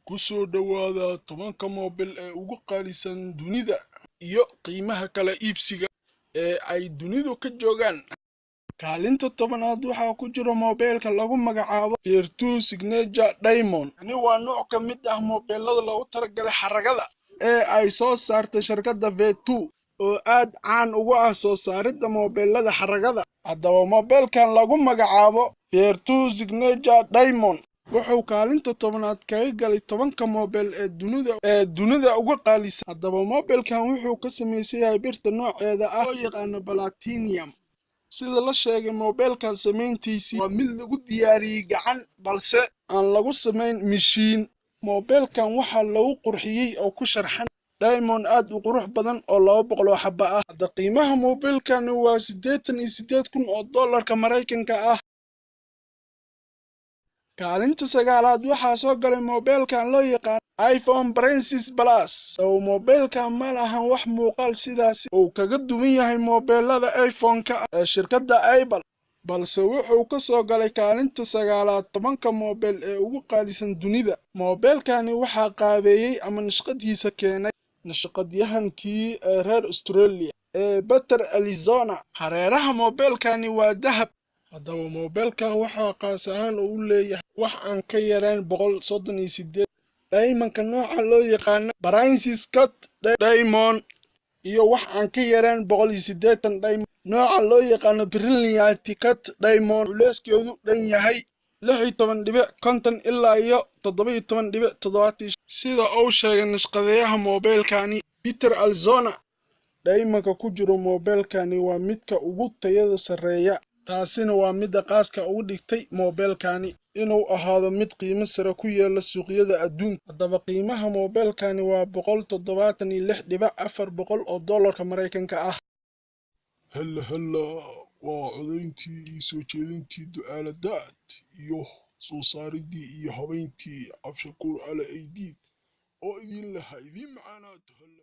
Ku soo dhowaada 10-ka moobil ee ugu qaalisan dunida iyo qiimaha kala iibsiga ee ay dunidu ka joogaan. Kaalinta 10aad waxaa ku jira moobilka lagu magacaabo Vertu Signature Diamond. Tani waa nooc ka mid ah moobilada loogu talagalay xaragada ee ay soo saartay shirkadda Vertu oo aad caan uga ah soo saaridda moobilada xaragada. Haddaba moobilkan lagu magacaabo Vertu Signature Diamond wuxuu kaalinta 10aad kaga galay 10-ka moobil ee dunida ugu qaalisan. Haddaba moobilkan wuxuu ka samaysan yahay birta nooceeda ah loo yaqaano platinum. Sida la sheegay, moobilkan samayntiisii waa mid lagu diyaariyey gacan balse aan lagu samayn mishiin. Moobilkan waxaa lagu qurxiyey oo ku sharxan diamond aad u qurux badan oo 200 oo xabba ah. Hadda qiimaha moobilkani waa 88,000 oo doolarka Maraykanka ah. Kaalinta 9aad waxaa soo galay moobilkan loo yaqaan iPhone Princess Plus. Oo moobilkan ma lahan wax muuqaal sidaasi uu kaga duwan yahay moobilada iPhone-ka ee shirkadda Apple, balse wuxuu ka soo galay kaalinta 9aad 10-ka moobil ee ugu qaalisan dunida. Moobilkani waxaa qaabeeyey ama nashqadiisa keenay nashqadyahankii ee reer Australia ee Peter Alizona. Hareeraha moobilkani waa dahab. Haddaba moobilkan waxaa qaas ahaan uu leeyahay wax aan ka yarayn 138 diamondka nooca loo yaqaano Princess Cut Diamond iyo wax aan ka yarayn 180 diamond nooca loo yaqaano Brilliant Cut Diamond. Culeyskeedu dhan yahay 16.50 ilaa iyo 17.70, sida uu sheegay nashqadeeyaha moobilkani Peter Alzona. Diamondka ku jiro moobilkani waa midka ugu tayada sarreeya, taasina waa midda qaaska ugu dhigtay moobilkani inuu ahaado mid qiimo sare ku yeela suuqyada adduunka. Haddaba qiimaha moobilkani waa 176.4 oo doolarka Maraykanka ah. Hella hella, waa codayntii iyo soo jeedintii Ducaale Daad iyo soo saaridii iyo habayntii Cabshakuur Cali Aydiid oo idin laha idiin macaanaato. Hella.